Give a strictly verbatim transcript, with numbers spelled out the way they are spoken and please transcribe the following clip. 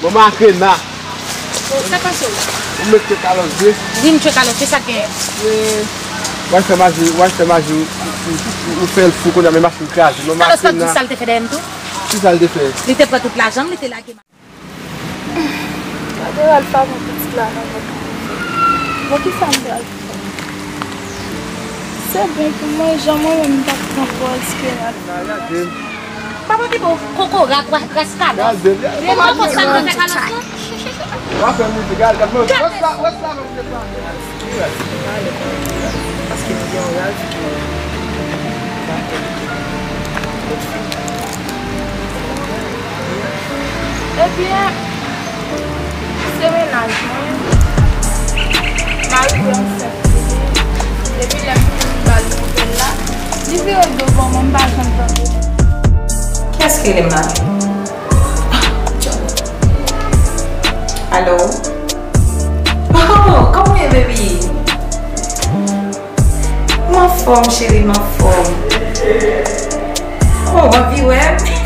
Manman Makrena. Oh, sa k pase w? Ou met tchwe kalòt vre. Wi, m tchwe kalòt, se sa k genyen. W al fè maji, w al fè maji, ou, ou, ou, ou fè l fou kounye a, men machin kraze. Manman Makrena. Kalòt pa di sa l te fè dèyè m tou? Ki sa l te fè? Li te pran tout lajan m, li te lage m. Gade Ralph avè yon pitit la nan vant. Bon, ki sa m pral fè? Se bon pou mwen, jan mwen menm m t ap pran pòz ke Ralph. Papa Pipo, kokorat, ra-, raskalòs. Gade, gade. Men poko sa nou fè kalòs la. W ap fè mizik, gade, gade, mwen, wès la, wès la, mwen, se pa. Paske m gen yon Ralph ki pa kèlke lòt fi. Ebyen, se mennaj mwen, m arive ansent pou li. Depi lè m fin ba l nouvèl la, li vire do bò mwen, m pa janm tande. Kiyès ki rele m la? Ah, John. Alo? Oh, kòman w ye, baby? M anfòm, cheri, m anfòm. Oh, w anvi wè m?